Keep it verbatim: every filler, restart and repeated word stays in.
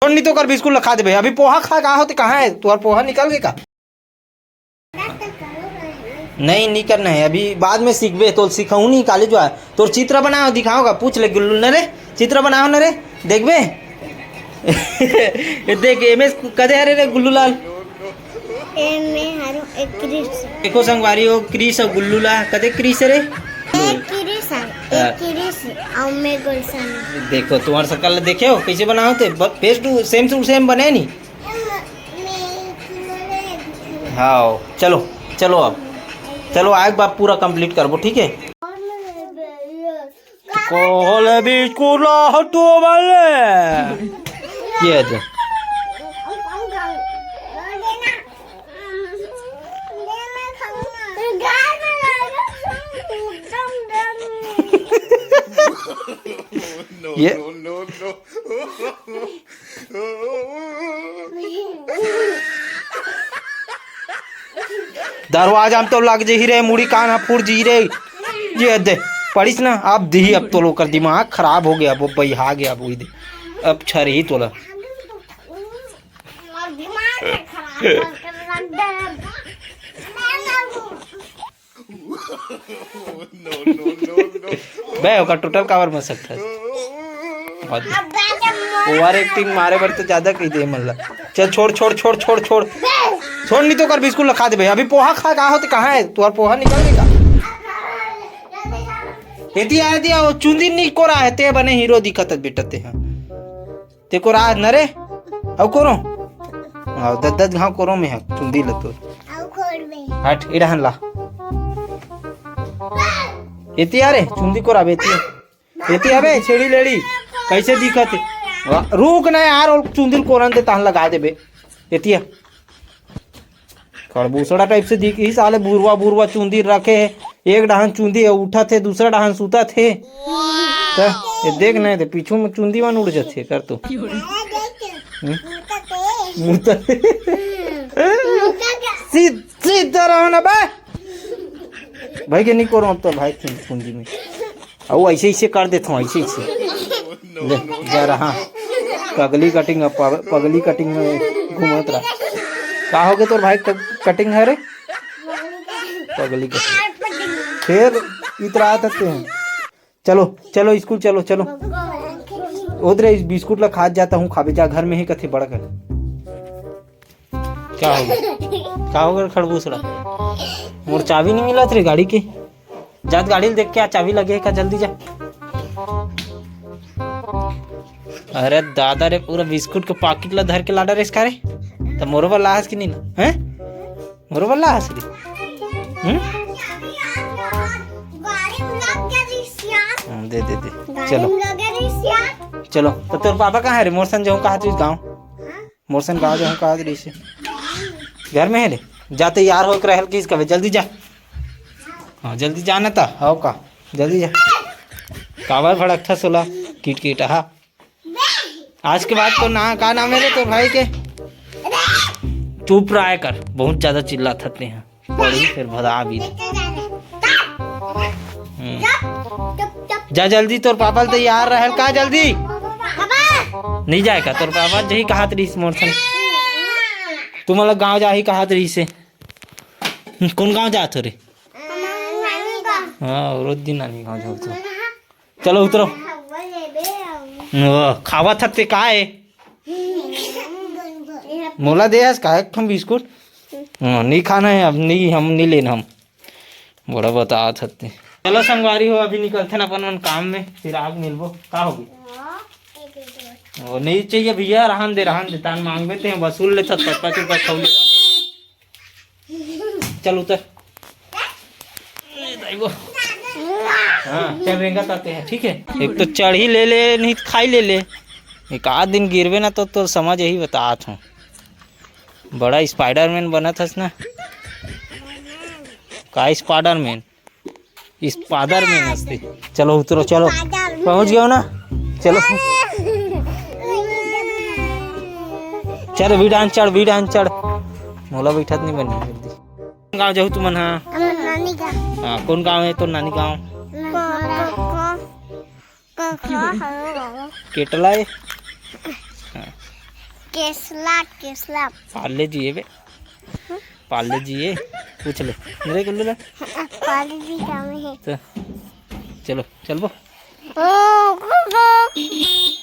छोड़, नहीं तो कर बिस्कुट ला खा देबे। अभी पोहा खा, का होते, कहाँ है तुम्हार पोहा, निकल गए का? नहीं, नहीं करना है, अभी बाद में सीखबे। तो सिखाऊ नहीं, कॉलेज आ। तोर चित्र बनाओ, दिखाओगा, पूछ ले गुल्लू न रे, चित्र बनाओ न रे, देखबे। ये देख, एमे कदे हरे रे गुल्लू लाल? एमे हरो एक क्रिस। देखो संगवारी हो, क्रिस और गुल्लू ला कदे क्रिस रे? एक क्रिस है, हाँ। एक क्रिस और मैं गुलशन। देखो तुम्हार शकल देखे हो, कैसे बनाओ थे? फेस टू सेम टू सेम बने नहीं। हाँ, चलो, चलो अब, चलो, आज बाप पूरा कंप्लीट करबो, ठीक है? कोहले बिस्कुट ला हटो वाले। ये दे। ये दरवाजा में तो लग जही रे, मुड़ी कान ह फूट जी रे। ये दे, पढ़िस ना, अब दिही, अब तो ओकर दिमाग खराब हो गया, वो बहिया गया, वो दे, अब छरही तोला। बे, ओकर टोटल काबर मसक था? ओवर एक्टिंग मारे बर तो ज्यादा कही दे मन ला। चल, छोड़, छोड़, छोड़, छोड़, छोड़। छोड़, नहीं तो कर बिस्कुट ला खा देबे। अभी पोहा खा, का होते, कहाँ है तुम्हार पोहा, निकल गए का? एती आए दिया, वो चुंदी नहीं कोरा है, ते बने हीरो दिखत है बेटा ते, हाँ। ते कोरा न रे? अउ कोरो? हाँ, दस दस घाव कोरो में है, चुंदी ल तोर। अउ कोर में। हट, इड़हन ला। एती आ रे, चुंदी कोरा बेती। एती अबे, छेड़ी लेड़ी। कैसे दिखत है? वाह, रुक ना यार, और चुंदी ल कोरन दे, तहन लगा देबे। एती आ। खड़बूसड़ा टाइप से दिख ही साले, बुरवा बुरवा चुंदी रखे है। एक डहान चुंदी है, उठत है, दूसरा डहान सुतत है। त ये देख नहीं, ते पीछू में चुंदी मन उड़ जाथे कर तो। हम्म? मुर्दा। सीधा रहो ना बे। भाई के नहीं करो अब तो, भाई के चुंदी में। अउ ऐसे, ऐसे कर देत हूँ, ऐसे, ऐसे। ले, जा रहा। पगली कटिंग, अब पग-, पगली कटिंग में घूमत रहा। का हो गया तोर भाई क-, कटिंग है रे? पगली कटिंग। फिर इतरा सकते हैं। चलो, चलो, स्कूल चलो, चलो। उधर इस बिस्कुट ला खात जाता हूँ, खाबे जा, घर में ही कथे बड़ा कर। का हो गया? का हो गया खड़बूसड़ा? मोर चाबी नहीं मिलत रे गाड़ी के। जात गाड़ी ल देख के आ, चाबी लगे हे का, जल्दी जा। अरे दादा रे, पूरा बिस्कुट के पाकिट ला धर के लाडा रेस का रे। त मोरो बर लाहस कि नहीं ला? हैं? मोरो बर लाहस रे? हम्म? हाँ, दे, दे, दे। चलो। चलो, त तोर पापा कहाँ है रे? मोर सन जाऊँ कहा तू गाँव? मोर सन गाँव जाऊँ कहा तू? घर में है रे? जा तैयार होके रहल किस कबे, जल्दी जा। हाँ, जल्दी जा ना ता, आओ का, जल्दी जा। काबर भड़कथा सोला, किट किट, हाँ। आज के बाद तो ना, का नाम है रे तोर भाई के? चुप रहा कर, बहुत ज्यादा चिल्लात हते हैं। पढ़ी फिर भदा भी। हम्म। जा जल्दी, तोर पापा ल तैयार रहल का जल्दी। नहीं जाए का तोर पापा? जही कहात रहीस मोर सन। तुम लोग गाँव जाही कहात रहीस हे। कौन गाँव जात हो रे? हाँ, रोज दिन नानी गाँव जात हो। चलो उतरो। वो खावा था ते का है? मोला दे आज का एक ठन बिस्कुट। हाँ, नहीं खाना है अब, नहीं, हम नहीं लेना हम। बड़ा बता थते। चलो संगवारी हो, अभी निकलते ना अपन मन काम में, फिर आग मिलबो। का होगी? वो नहीं चाहिए भैया, रहन दे, रहन दे, तान मांगबे ते वसूल ले, पाँच पाँच रुपया खाऊ ले। चल उतर। ए दाई गो। हाँ, चल रेंगा ताते हैं, ठीक है। एक तो चढ़ी ले ले, नहीं तो खाई ले ले। एक आध दिन गिरबे ना तो, तो समझ यही बतात हूँ। बड़ा स्पाइडरमैन बनत हस ना। का स्पाइडरमैन? स्पाइडरमैन हस्ती। चलो उतरो, चलो। पहुंच गए हो ना? चलो। चल, वीडान चढ़, वीडान चढ़। मोला बैठत नहीं बनी जल्दी। गाँव जाहू तुमन हा? हमर नानी गाँव। हाँ, कौन गाँव है तोर नानी गाँव? क-, क-, क-, क-, क-, क-, केटला है? हाँ। केसला, केसला। पार्ले जी हे बे, पार्ले जी हे। पूछ ले, मेरे गुल्लू ला। पार्ले जी का में हे? तो चलो, चलबो। ओ, गो, गो।